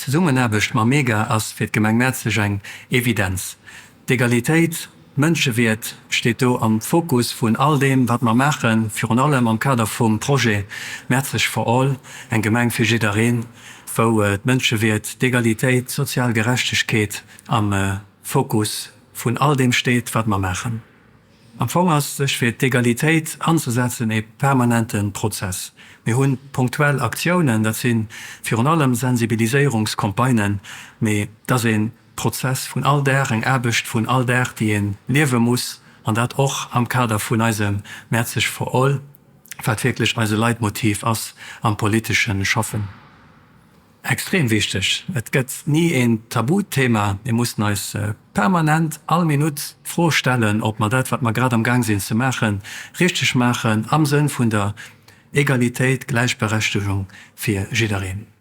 Zesummenaarbecht mam MEGA ass fir d'Gemeng Mäerzeg eng Evidenz. D'Egalitéit, d'Mënschewierd steet do am Fokus vun all deem, wat mer maachen, virun allem am Kader vum Projet Mäerzeg for all, eng Gemeng fir jiddereen, wou d'Mënschewierd, d'Egalitéit, d'sozial Gerechtegkeet am Fokus vun all deem steet, wat mer maachen. Am Fong ass sech fir d'Egalitéit anzesetzen ee permanente Prozess. Mir hu punktuell Aktiounen, dat si virun allem Sensibiliséierungscampagnen, mee et ass ee Prozess vun all Dag, eng Aarbecht vun all Dag, déi ee liewe muss, an dat och am Kader vun eisem Mäerzeg for all, wat wierklech eise Leitmotiv ass am politesche Schaffen. Extrem wichteg. Et gëtt ni een Tabuthema. Mir mussen eis permanent, all Minutt d'Fro stellen, ob mer dat, wat mer grad am Gaang sinn ze maachen, richteg maachen am Sënn vun der Egalitéit, Gläichberechtegung fir jiddereen.